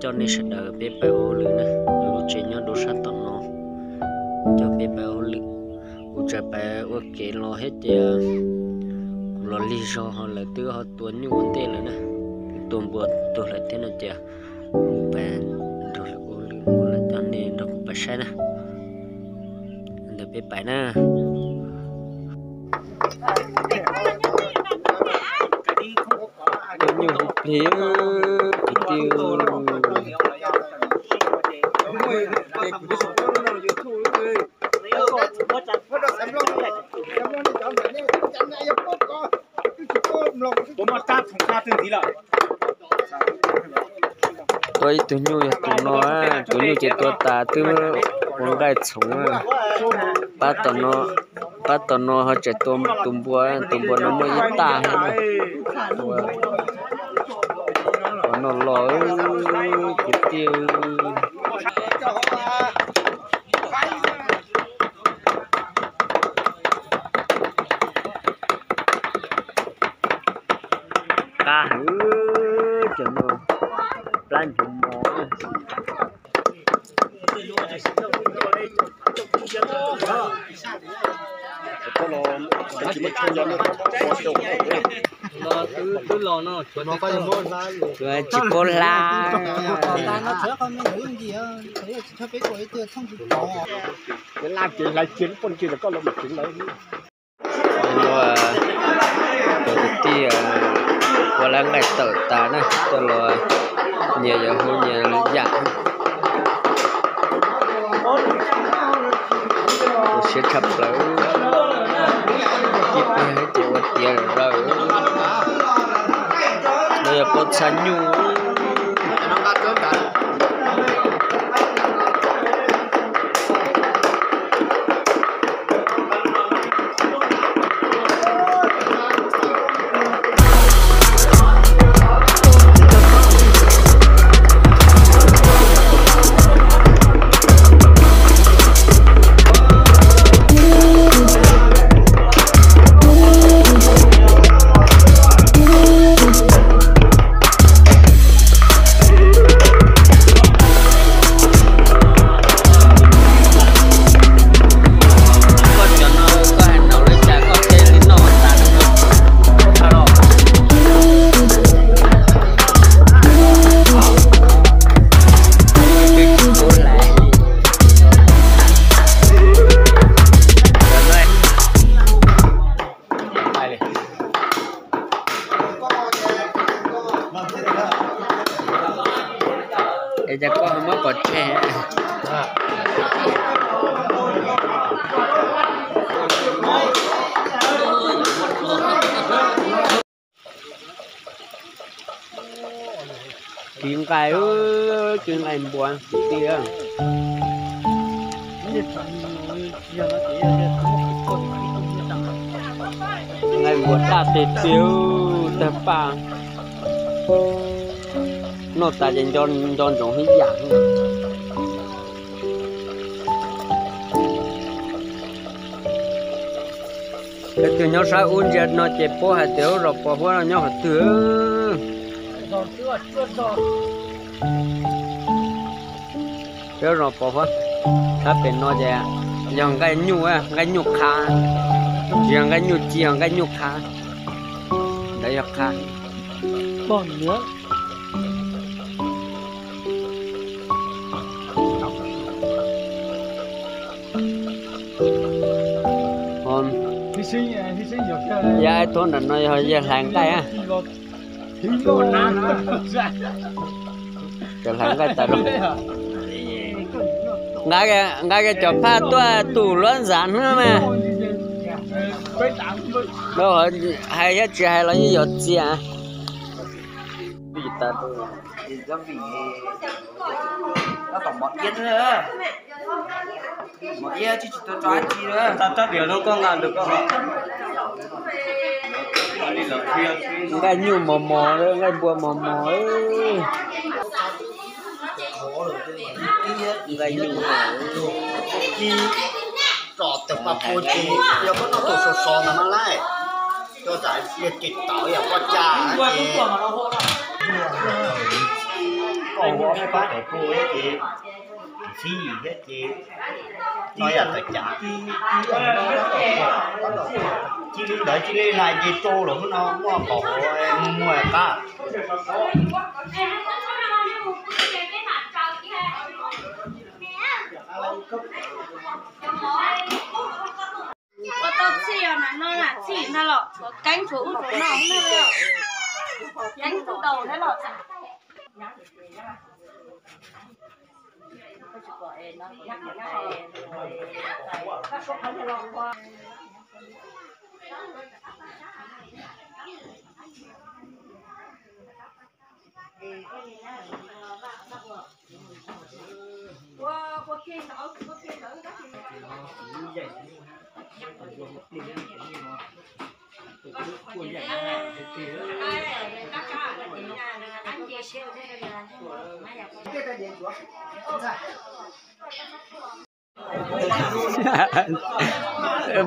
Coj nej sawv daws peb pais ua hauj lwm na, lub tsev nyob rau sab tom no, coj peb pais ua hauj lwm. Kuv tseem pais ua kev los thiab ces kuv los lig zog ho lawv twb ho tua nyuj ua ntej lawm na, twb tua npua tuag lawm thiab no ces kuv pais nrog lawv ua hauj lwm, kuv los coj nej nrog kuv pais saib na. Ntawd peb pais na. Tua nyuj plig plig, kwv tij. Tua ib tug nyuj yog tus no, tus nyuj ces tua tas twb ua nqaij txhoov. Pab tom no, pab tom no ho tseem tua tus npua, tus npua no muaj ib tag thiab na. Ua no los kwv tij. Qab heev, cov no plab nchuv mos. Tsis paub hla. Laj ces hlais cia lub pob ntseg rau koj los mus tsev lawm. Tus kwv tij ua lab nqaij tawm tas na, coj los nyias yuav hu nyias yam. Ua siab tshaj plaws, tib pliag ces ua tiav lawm. No yog pob txha nyuj. Koj cov no koj hais nraud li cas koj teb li no tas no. Es cas koj muab pov tseg? Tiv nqaij, tiv nqaij npua kwv tij. Nqaij npua daj tiag tiag, tawg paj. Noj tas ces nco ntsoov ib yam. Peb tus nyob sab ub ntsia no ces paub hais tias lub zos Pov Huab no nyob qhov twg. Peb lub zos Pov Huab, sab pem no ces yog nqaij nyuj, nqaij nyuj qha, tsis yog nqaij nyuj ci, yog nqaij nyuj qha. Ntawd yog qha. Yog ib tug nram no yog yawg hlais nqaij. Cov hlais nqaij tas los, nqa kiag cov phaj tuaj tu luab ntxav hnub mas. Hais thiab tsis hais los yeej yuav txias. Nqaij nyuj mos mos, nqaij npua mos mos. Nqaij nyuj mos, tso tawm paj pua ces yog koj noj tau sov sov ntawd mas laij, cov zam yog ces tawv yog poj cas ces Koj ua pab cov pua thiab ces, txhij thiab ces, no yam tawm cas, cia li ntawd cia li hais ces rau lawm no muaj qhov muaj qab. Ua tau txhij os, na no na txhij ntag los keeb tshuav ub tshuav no, keeb ntau thiab los.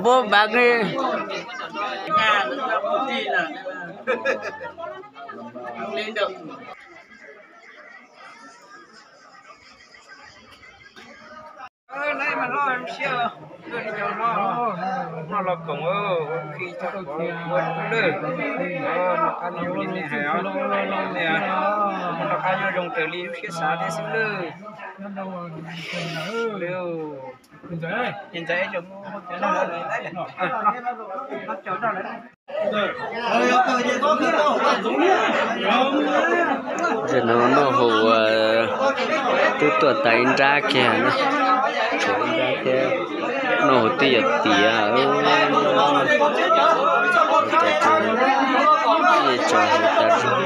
Pub npav li. Noj los koom, ua khi txog pov ua lawm. Noj qab nyob zoo li nej hais os, noj qab nyob zoo raws li lub siab xav thiab xwb lawm. Ntxawm, ntxawm, Ces no noj hauv twb tuaj tag ib nrab kiag na, tshuav ib nrab thiab, noj hauv twb yuav tiav. Tso hauv tas zog.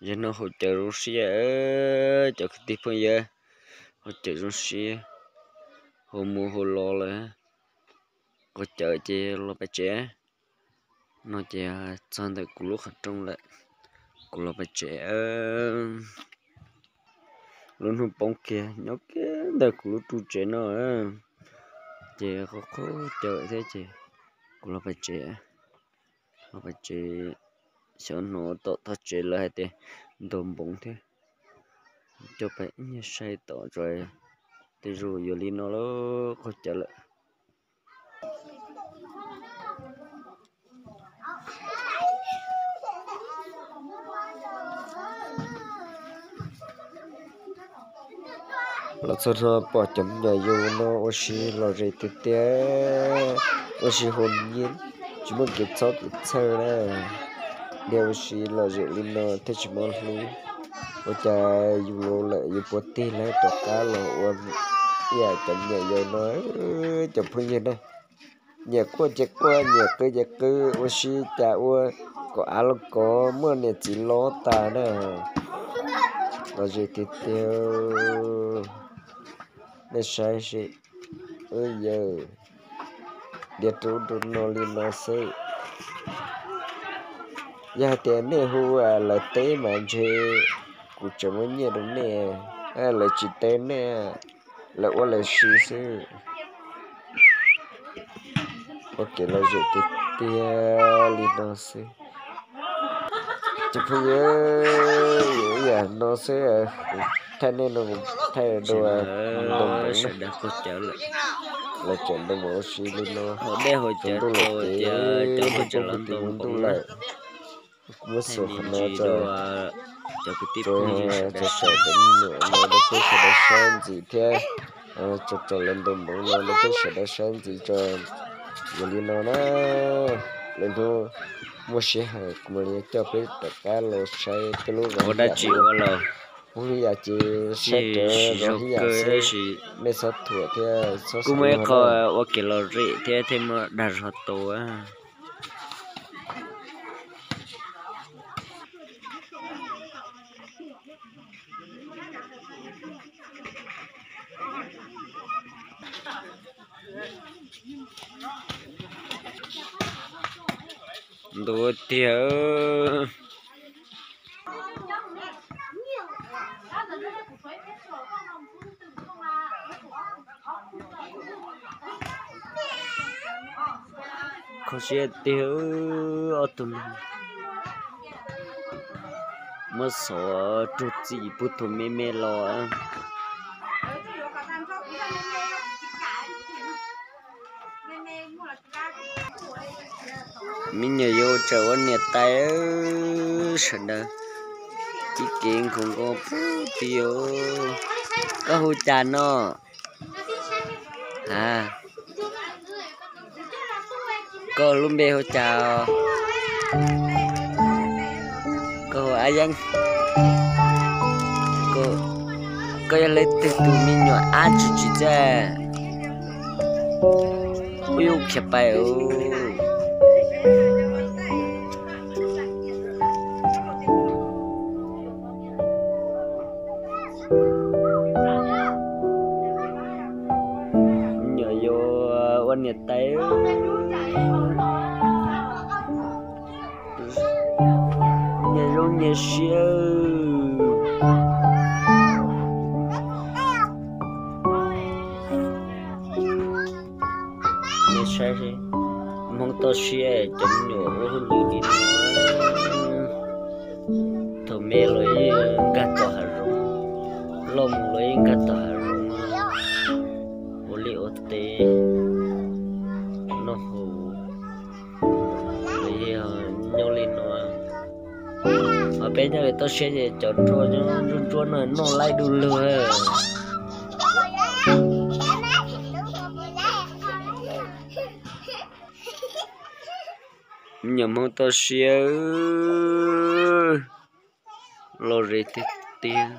Yog no haus cawv zoo siab, cov kwv tij phooj ywg, haus cawv zoo siab, haus mus haus los lawm, haus cawv ces los pem tsev. No ces txog ntawm kuv lub qhov rooj lawm, kuv los pem tsev. Lub hnub poob kiag nyob kiag ntawm kuv lub ru tsev no, ces qhov qhov cawv thiab ces kuv los pem tsev, los pem tsev. Xyov hnov tom tog tsev lawv hais tias ntaus npoov thiab, coj pem ib nyuag saib tom tso. Tej zaum yuav li no lawm, qaug cawv lawm. Los txog no pom cov me nyuam yaus no ua si lom zem tiag tiag, ua si haus nyiaj, tsis muaj kev txhob kev txhawj na. Niaj ua si lom zem li no thiaj tsis mob hlwb. Ua cas yus laus lawm yus puas tig lawv rov qab los ua ib yam cov me nyuam yaus no, cov phooj ywg na. Nyiam quaj ces quaj, nyiam qw ces qw, ua si cas ua kom av los kov muaj niam txiv lob tas na. Lom zem tiag tiag. Nej saib seb, wb yawg diav rau ub rau no li no xwb. Yog hais tias nej hu lawv teb mas ntshe kuv tseem muab nyiaj rau nej, lawv tsis teb nej, lawv ua lawv si xwb. Ua kev lom zem tiag tiag li no xwb. Cov phooj ywg, yam no xwb, thaij nej no, thaij dua ntoo mov na. Lawv tseem ntoo mov ua si li no, ntuj los ces kuv twb mus ntuj lawm. Kuv muab xuas qhov no rau, rau saum cov me nyuam no rau peb sawv daws saib ntxiv thiab, rau lawv ntoo mov no rau peb sawv daws saib ntxiv tso. Yog li no na, lwm hnub muaj sij hawm kuv mam li coj peb rov qab los saib peb lub zos dab tsi ua los. Ua li yam ces saib rawv zog ib yam xwb, mej txhob thuam thiab txhob. Kuj muaj ib qho ua kev lom zem thiab, thiaj muaj dag zog tus. Ntuav tiag. Kho siab tiag, ob tug neeg muab xov rug txim pub thaum me me los. Me nyuam yaus tseem ua niam tais sawv daws, tib kev nkhaus nkaus pug tiag. Koj hu cas no? A, koj lub npe hu cas? Koj hu Ab Yeeb. Koj yog leej twg tus me nyuam ab tsi tsi txaj? Ub, yus khiav pais. Me nyuam yaus ua niam tais, nyias zoo nyias siab. Nej saib seb, Hmoob toj siab cov me nyuam ua hauj lwm li no. Thaum me los yeej nkag tom hav zoov, loj mus los yeej nkag tom hav zoov, ua liaj ua teb, noj haus los yeej nyob li no. Ho peb nyob li toj siab ces cov nruab nruab no noj laib du lug. Me nyuam Hmoob toj siab, lom zem tiag tiag.